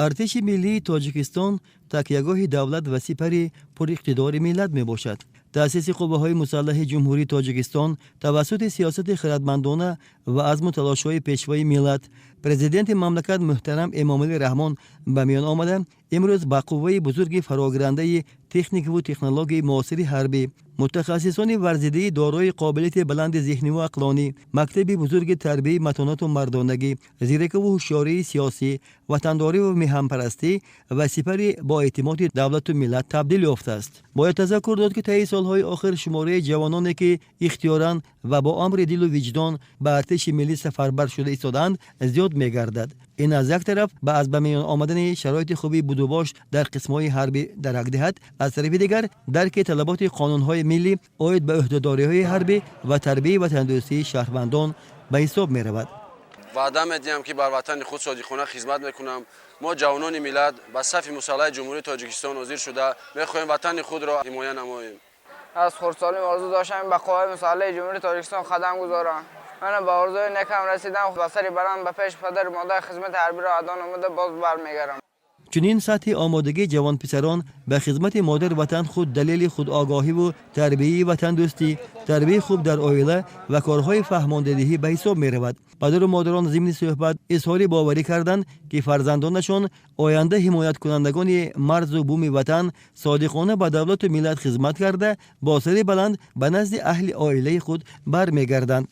Артиши миллии Тоҷикистон такягоҳи давлат ва сипари пуриқтидори миллат мебошад. Таъсиси қувваҳои мусаллаҳи Ҷумҳурии Тоҷикистон тавассути сиёсати хиратмандона ва азму талошҳои Пешвои миллат, Президенти мамлакат муҳтарам Эмомалӣ Раҳмон ба миён омада, имрӯз ба қувваи бузурги фарогирандаи техникаву технологияи муосири ҳарбӣ, мутахассисони варзидаи дорои қобилияти баланди зеҳниву ақлонӣ, мактаби бузурги тарбияи матонату мардонагӣ, зиракиву ҳушёрии сиёсӣ, ватандориву меҳанпарастӣ ва сипари боэътимоди давлату миллат табдил ёфтааст. Бояд тазаккур дод, ки таи солҳои охир шумораи ҷавононе, ки ихтиёран ва бо амри дилу виҷдон ба артиши миллӣ сафарбар шуда истодаанд, зиёд мегардад. Ин аз як тараф ба аз ба миён омадани шароити хуби будубош дар қисмҳои ҳарбӣ дарак диҳад, аз тарафи дигар дарки талаботи қонунҳои миллӣ оид ба ӯҳдадориҳои ҳарбӣ ва тарбияи ватандӯстии шаҳрвандон ба ҳисоб меравад. Ваъда медиҳам, ки бар ватани худ содиқона хизмат мекунам. Мо, ҷавонони миллат, ба сафи мусаллаҳи Ҷумҳурии Тоҷикистон ҳозир шуда, мехоҳем ватани худро ҳимоя намоем. Аз хурдсолӣ орзу доштам ба қувваҳои мусаллаҳи Ҷумҳурии Тоҷикистон қадам гузорам. Ман ба орзуи некам расидам. Ба сари баланд ба пеши падару модар хизмати ҳарбиро адо намуда боз бармегардам. Чунин сатҳи омодагии ҷавонписарон ба хизмати модар ватан худ далели худогоҳиву тарбияи ватандӯстӣ, тарбияи хуб дар оила ва корҳои фаҳмондадиҳӣ ба ҳисоб меравад. Падару модарон зимни суҳбат изҳори боварӣ карданд, ки фарзандонашон оянда ҳимояткунандагони марзу буми ватан, содиқона ба давлату миллат хизмат карда, бо сари баланд ба назди аҳли оилаи худ бармегарданд.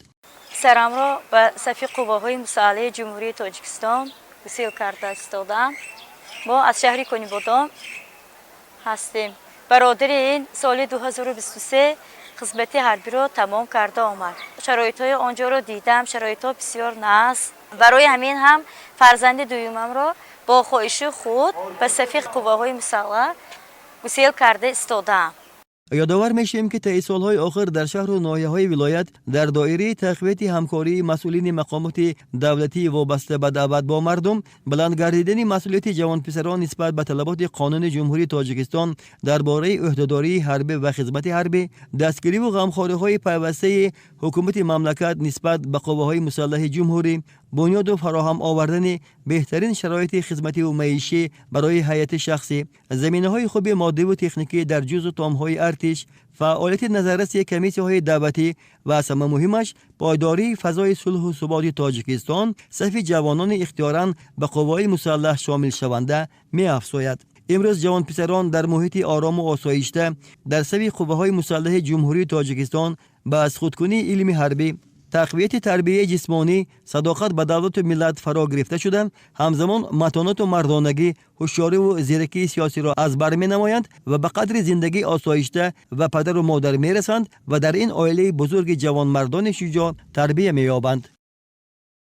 Писарамро ба сафи қувваҳои мусаллаҳи Ҷумҳурии Тоҷикистон гусел карда истодаам. Мо аз шаҳри Конибодом ҳастем. Бародари ин соли 2023 хизмати ҳарбиро тамом карда омад. Шароитҳои он ҷоро дидам, шароитҳо бисёр нағз. Барои ҳамин ҳам фарзанди дуюмамро бо хоҳиши худ ба сафи қувваҳои мусаллаҳ гусел карда истодаам. Ёдовар мешавем, ки таи солҳои охир дар шаҳру ноҳияҳои вилоят дар доираи тақвияти ҳамкории масъулини мақомоти давлатии вобаста ба даъват бо мардум, баланд гардидани масъулияти ҷавонписарон нисбат ба талаботи қонуни Ҷумҳурии Тоҷикистон дар бораи ӯҳдадории ҳарбӣ ва хизмати ҳарбӣ, дастгириву ғамхориҳои пайвастаи ҳукумати мамлакат нисбат ба қувваҳои мусаллаҳи ҷумҳурӣ, бунёду фароҳам овардани беҳтарин шароити хизмативу маишӣ барои ҳайати шахсӣ, заминаҳои хуби моддиву техникӣ дар ҷузу томҳои артиш, фаъолияти назарраси комиссияҳои даъватӣ ва аз ҳама муҳимаш пойдории фазои сулҳу суботи Тоҷикистон сафи ҷавонони ихтиёран ба қувваҳои мусаллаҳ шомилшаванда меафзояд. Имрӯз ҷавонписарон дар муҳити орому осоишта дар сафи қувваҳои мусаллаҳи Ҷумҳурии Тоҷикистон ба азхудкунии илми ҳарбӣ, тақвияти тарбияи ҷисмонӣ, садоқат ба давлату миллат фаро гирифта шуда, ҳамзамон матонату мардонагӣ, ҳушёриву зиракии сиёсиро аз бар менамоянд ва ба қадри зиндагии осоишта ва падару модар мерасанд ва дар ин оилаи бузурги ҷавонмардони шуҷоъ тарбия меёбанд.